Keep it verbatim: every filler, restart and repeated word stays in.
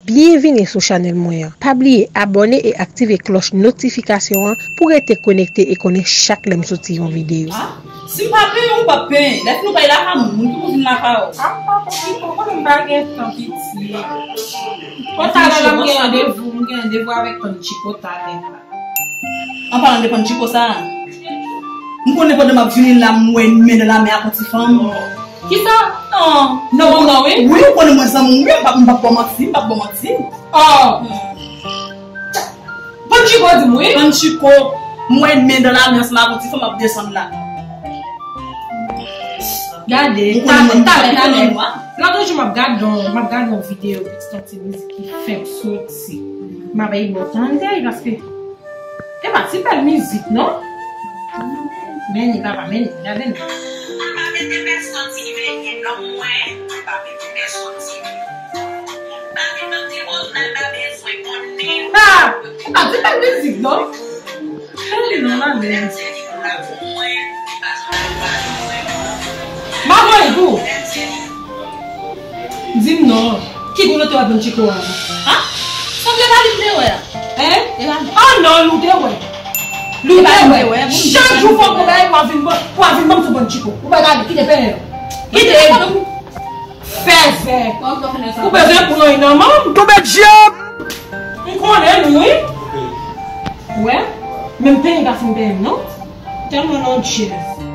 Byenvini sou chanèl mwen an. Pa bliye abòne e aktive klòch notifikasyon an pou w rete konekte e konnen chak lè m soti yon videyo. Ah, si m pa penyen, ou p ap penyen. Lè fini w pa lakay moun, moun ki pou vin lakay ou. Ah, pa konn ki pou konnen m pa gen tan piti. Bon, talè la m gen randevou, m gen randevou avèk Panchiko talè la. An palan de Panchiko sa, m konnen pandan m ap vini la, m wè men nan lame ak yon ti fanm. Kisa? Non, non, non, wi. Wi, ou konnen mwen zanmi w, wi, m p ap, m p ap ba w manti, m p ap ba w manti. Oh. Panchiko di m, wi. Panchiko, m wè men nan lame ansanm ak yon ti fanm ap desann la. Gade, talè, talè, talè. Lòt jou m ap gade yon, m ap gade yon videyo, pitit yon ti mizik ki fenk soti. M ap bay yon tande, paske e pa ti bèl mizik, non? Men li papa, men li, gade n. Mwen pa mete pèsonn ti veye non mwen, mwen pa mete pèsonn ti veye. Pa vin nan ti boz nan pa bezwen konnen. Ah, e pa ti bèl mizik, non? Men li non la, men. M ap voye pou ou. Di m non. Ki koulè w te wè Panchiko a? Ha? Sanble pa li m te wè a. Hein? E pa li. Ah non, ou te wè. Ou te wè. Chak jou fòk ou bay pou a vin ban, pou a vin ban m sou Panchiko. Ou pa gade, kite penyen. Kite. Fèzè. Ou bezwen pran nan men m. Tonbe dyab. M konnen nou, wi. Wè, menm penyen pa fin penyen m, non. Tèlman non, Jezi.